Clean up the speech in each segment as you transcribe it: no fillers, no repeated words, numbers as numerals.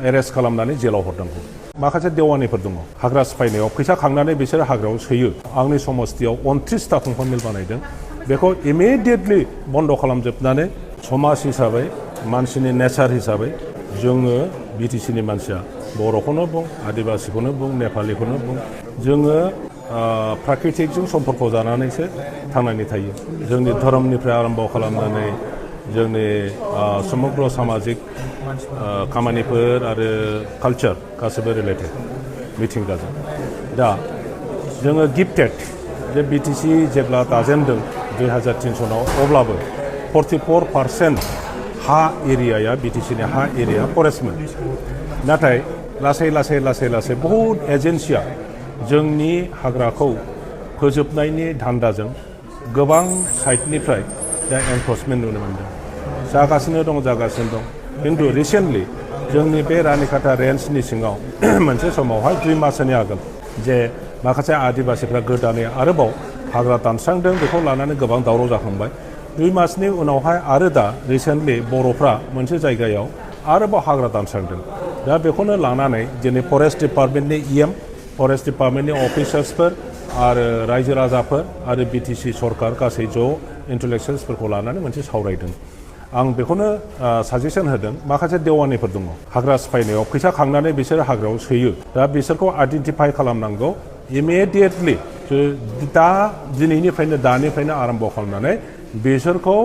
arrest खालामनानै जेलाव हरनांगौ माखासे देवानिफोर दङ हाग्रा सिफायनायाव फैसा खांनानै बिसोर हाग्रायाव सोयो आंनि समस्तियाव 29टा दंफां मिल बानायदों बेखौ इमिडियेटलि बन्द खालामजोबनानै समाज हिसाबै मानसिनि नेचार हिसाबै जोङो बिटिसिनि मानसिया बर'खौनो बुं आदिबासिखौनो बुं नेपालिखौनो बुं जोङो प्राकृतिकजों सम्पर्क जानानैसो थांनानै थायो जोंनि धोरोमनिफ्राय आरम्भ खालामनानै जोंनि समग्र सामाजिक खामानिफोर आरो कालचार गासैबो रिलेटेड मिथिंगाजों दा जोङो गिफ्टेड जे बिटिसि जेब्ला दाजेनदों 2003 अब्लाबो 44% हा एरियाया बिटिसिनि हा एरिया फरेस्टमोन नाथाय लासै बहुत एजेन्सिया जोंनि हाग्राखौ फोजोबनायनि धान्दाजों गोबां साइडनिफ्राय दा एनफर्समेन्ट नुनो मोनदों जागासिनो दं खिन्थु रिसेन्टलि जोंनि बे रानिखाता रेन्जनि सिङाव मोनसे समावहाय 2 मासनि आगोल जे माखासे आदिबासिफ्रा गोदानै आरोबाव हाग्रा दानस्रांदों बेखौ लानानै गोबां दावराव जाखांबाय 2 मासनि उनावहाय आरो दा रिसेन्टलि बर'फ्रा मोनसे जायगायाव आरोबाव हाग्रा दानस्रांदों दा बेखौनो लानानै दिनै फरेस्ट डिपार्टमेन्टनि फरेस्ट डिपार्टमेन्टनि अफिसार्सफोर आरो रायजो राजाफोर आरो बिटिसि सरकार गासै ज' इन्टेलेक्सुयेल्सफोरखौ लानानै मोनसे सावरायदों आं बेखौनो साजेसन होदों माखासे देवानिफोर दङ हाग्रा सिफायनायाव फैसा खांनानै बिसोर हाग्रायाव सोयो दा बिसोरखौ आइडेन्टिफाइ खालामनांगौ इमिडियेटलि दानिफ्रायनो आरम्भ खालामनानै बिसोरखौ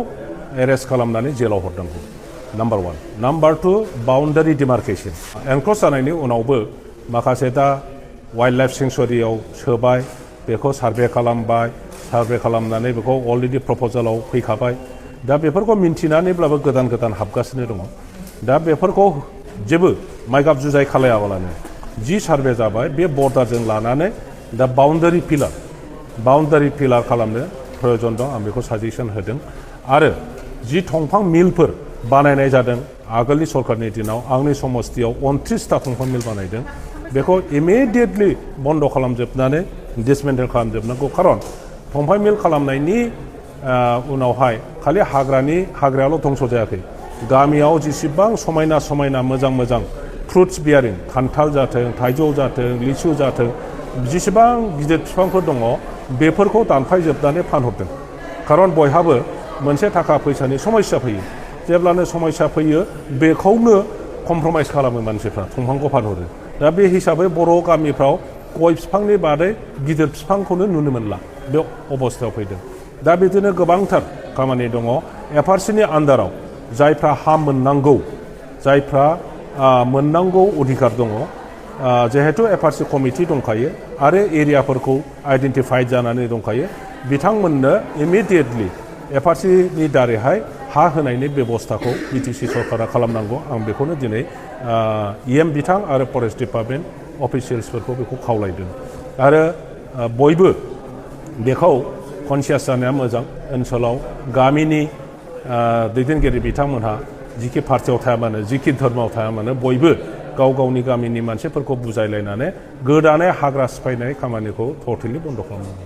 एरेस्ट खालामनानै जेलाव हरनांगौ नाम्बार 1 नाम्बार 2 बाउन्डारि डिमार्केसन एनक्ल'ज जानायनि उनावबो माखासे दा वाइल्ड लाइफ सेंसुरियाव सोबाय बेखौ सार्भे खालामनानै बेखौ अलरेडि प्रप'जालाव फैखाबाय दा बेफोरखौ मिन्थिनानैब्लाबो गोदान हाबगासिनो दङ दा बेफोरखौ जेबो माइगाब जुजाय खालायाबालानो जि सार्भे जाबाय बे बर्डारजों लानानै दा बाउन्डारि पिलार खालामनो प्रयजन दं आं बेखौ साजेसन होदों आरो जि दंफां मिलफोर बानायनाय जादों आगोलनि सरकारनि दिनाव आंनि समस्तियाव 29टा दंफां मिल बानायदों बेखौ इमिडियेटलि बन्द खालामजोबनानै डिसमेन्टेल खालामजोबनांगौ खारन दंफां मिल खालामनायनि उनावहाय खालि हाग्रायाल' धंस जायाखै गामियाव जेसेबां समायना मोजां फ्रुट्स बियारिं खान्थाल जाथों थाइजौ जाथों लिसु जाथों जेसेबां गिदिर बिफांफोर दङ बेफोरखौ दानफायजोबनानै फानहरदों खारन बयहाबो मोनसे थाखा फैसानि समस्या फैयो जेब्लानो समस्या फैयो बेखौनो कमप्रमाइज खालामो मानसिफ्रा दंफांखौ फानहरो दा बे हिसाबै बर' गामिफ्राव गय बिफांनि बादै गिदिर बिफांखौनो नुनो मोनला बे अबस्थायाव फैदों दा बिदिनो गोबांथार खामानि दङ एफआरसिनि आन्दाराव जायफ्रा हा मोननांगौ अधिकार दङ जिहेतु एफआरसि कमिटि दंखायो आरो एरियाफोरखौ आइडेन्टिफाइड जानानै दंखायो बिथांमोननो इमिडियेटलि एफआरसिनि दारैहाय हा होनायनि बेबस्थाखौ बिटिसि सरकारा खालामनांगौ आं बेखौनो दिनै इएम बिथां आरो फरेस्ट डिपार्टमेन्ट अफिसियेल्सफोरखौ बेखौ खावलायदों आरो बयबो बेखौ कनसियास जानाया मोजां ओनसोलाव गामिनि दैदेनगिरि बिथांमोनहा जिखि पार्टियाव थाया मानो जिखि धर्मआव थाया मानो बयबो गावनि गामिनि मानसिफोरखौ बुजायलायनानै गोदानै हाग्रा सिफायनाय खामानिखौ टटेलि बन्द खालामनांगौ